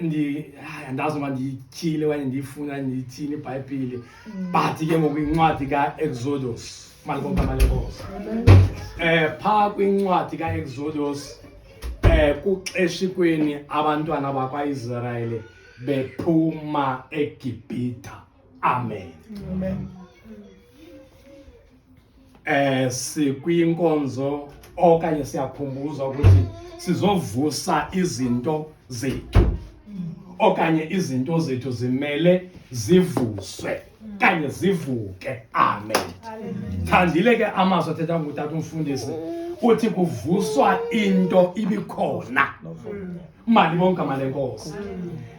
Ndi hayi, andazi uba ndiyityhile okanye ndiyifuna ndiyithini iBhayibhile, but ke ngoku incwadi kaExodus, malibonke amalenkosi. Phaa kwincwadi kaExodus, kuxeshikweni abantwana bakwaIsrayeli bephuma eGibhitha. Amen. Amen. Sikwinkonzo okanye siyakhumbuza ukuthi sizovusa izinto zethu, okanye izinto zethu zimele zivuswe kanye zivuke. Amen. Thandile ke amazwi athetha ngutata umfundisi, uthi kuvuswa into ibikhona. Mali bonke amale Nkosi.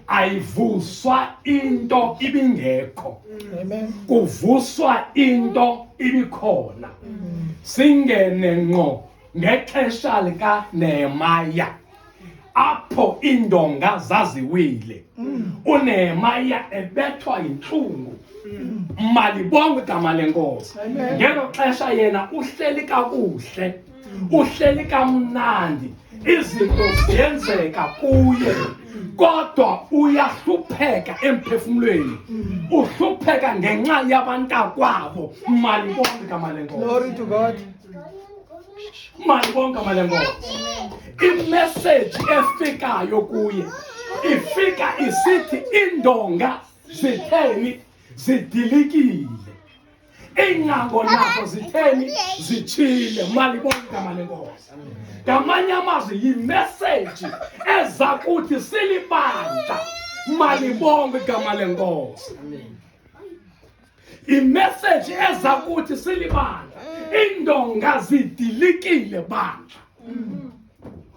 Ayivuswa into ibingekho. Amen. Kuvuswa into ibikhona. Singene ngqo ngexesha lika Nehemiah, apho indonga zaziwile. UNehemiah ebethwa yintlungu. Malibongwe igama lenkosi. Amen. Ngelo xesha yena uhleli kakuhle, uhleli kamnandi, izinto ziyenzeka kuye, kodwa uyahlupheka emphefumlweni, uhlupheka ngenxa yabantakwabo. Malibongwe igama lenkosi. Glory to God. Malibongwe igama lenkosi. Imessage efikayo kuye ifika isithi indonga zitheni? Zidilikile. Iingcango nazo zitheni? Zitshile. Malibongwe igama lenkosi. Ngamanye amazwi, yimeseji eza kuthi silibandla. Malibongwe igama lenkosi. Imeseji eza kuthi silibandla, iindonga zidilikile, bandla.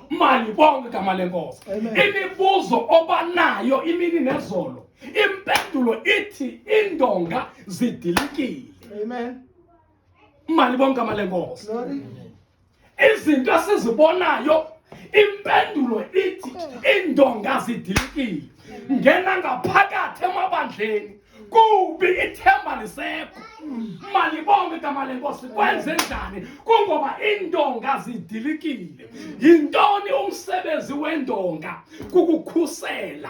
Malibongwe igama lenkosi. Amen. Imibuzo obanayo imini nezolo, impendulo ithi indonga zidilikile. Amen. Malibongwe igama lenkosi. Glory. Izinto esizibonayo, impendulo ithi indonga zidilikile. Ngena ngaphakathi emabandleni, kubi, ithemba lisekho. Malibongwe igama lenkosi. Kwenze njani? Kungoba indonga zidilikile. Yintoni umsebenzi wendonga? Kukukhusela.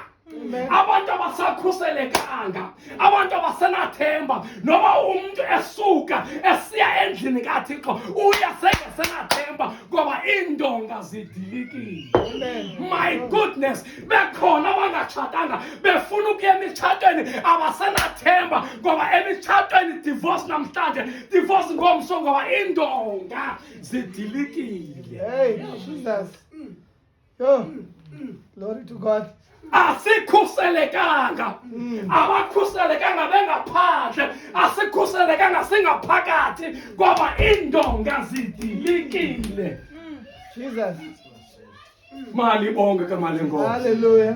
Abantu abasakhuselekanga, abantu abasenathemba. Noba umuntu esuka esiya endlini kaThixo, uya sengesenathemba ngoba iindonga zidilikile. Amen. My goodness, bekhona abangatshatanga befuna ukuya emitshatweni, abasenathemba ngoba emitshatweni divorce namhlanje, divorce ngomso, ngoba iindonga zidilikile. Hey, Jesus. Yo. Glory to God. Asikhuselekanga, abakhuselekanga bengaphandle, asikhuselekanga singaphakathi ngoba iindonga zidilikile. Jesus. Malibonge igama lenkosi. Hallelujah.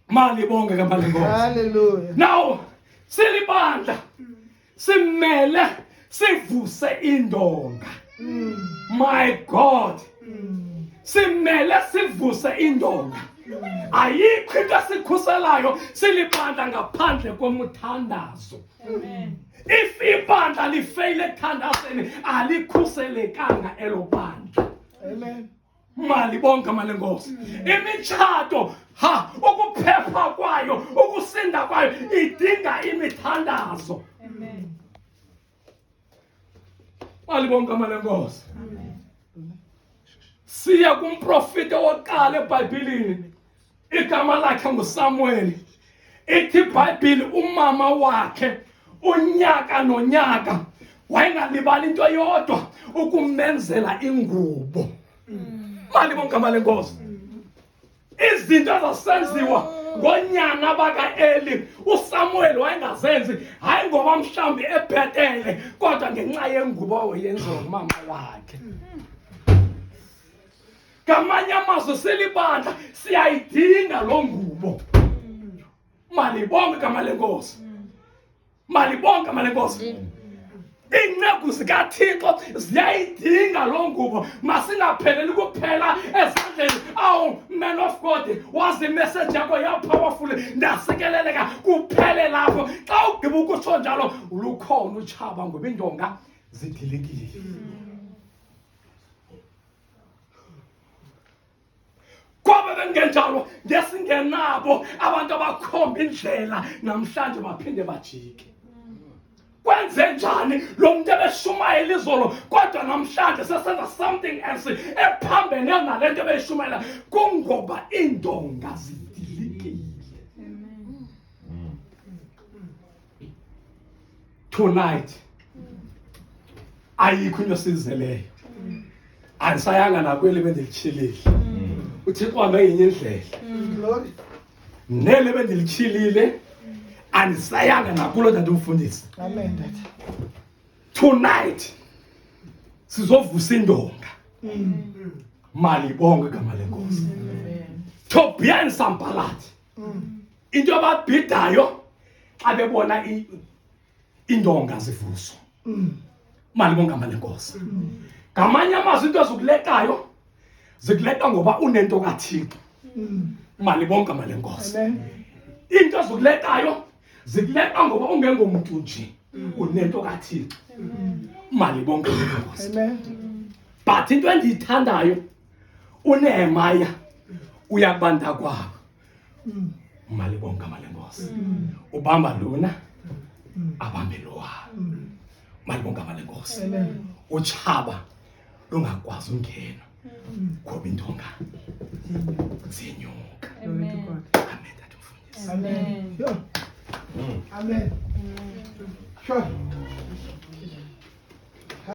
Malibonge igama lenkosi. Hallelujah. Now silibandla simele sivuse indonga. My God, simele sivuse indonga. Ayikho into esikhuselayo silibandla ngaphandle komthandazo. If ibandla lifeyile ekuthandazeni, alikhuselekanga elo bandla. Amen. Malibonke igama lenkosi. Imitshato, ha, ukuphepha kwayo, ukusinda kwayo idinga imithandazo. Malibonke igama lenkosi. Siya kumprofita wokuqala eBhayibhilini, igama lakhe nguSamuel. Ithi iBhayibhile umama wakhe unyaka nonyaka wayengalibali into eyodwa, ukumenzela ingubo. Malibonke igama lenkosi. Izinto ezasenziwa ngonyana bakaEli, uSamuel wayengazenzi, hayi ngoba mhlawumbi ebhetele, kodwa ngenxa yengubo oyenziwa ngumama wakhe. Ngamanye amazwi, silibandla siyayidinga loo ngubo. Malibonke igama lenkosi. Malibonke igama lenkosi. Iinceku zikaThixo ziyayidinga loo ngubo. Masingapheleli kuphela ezandleni. Awu, man of God, wazi imessage yakho yapowerful, ndasikeleleka, kuphele lapho. Xa ugqiba ukutsho njalo, lukhona utshaba ngoba iindonga zidilikile. Kwabe bengenjalo ngesingene. Ungenabo abantu abakhomba indlela namhlanje baphinde bajike. Kwenze njani lo muntu ebeshumayela izolo kodwa namhlanje sesenza something else ephambene nale nto ebeyishumayela? Kungoba iindonga zidilikile. Tonight ayikho into esizeleyo, andisayanga nakweli bendilityhilile. UThixo uhambe ngenye indlela. Glory. Nele bendilityhilile andisayanga nakulo, tata umfundisi. Amen, Tata. Tonight sizovusa indonga. Malibonge igama leNkosi. Tobiya and Sanballat, into ababhidayo xa bebona indonga zivuswa. Malibonge igama leNkosi. Ngamanye amazwi, into ezikulekayo zikuleqa ngoba unento kaThixo. Malibonge igama leNkosi. Amen. Into ezikulekayo zikuleqa ngoba ungengomntu nje, unento kaThixo. Malibonge igama leNkosi. Amen. But into endiyithandayo, uNehemaya uya kubantakwabo. Malibonge igama leNkosi. Ubamba lona, abambe lowa. Malibonge igama leNkosi. Amen. Utshaba lungakwazi ungena ngoba intonga ziyenyuka. Glory to God. Amen, tata umfundisi. Amen. Sure. Amen. Sure.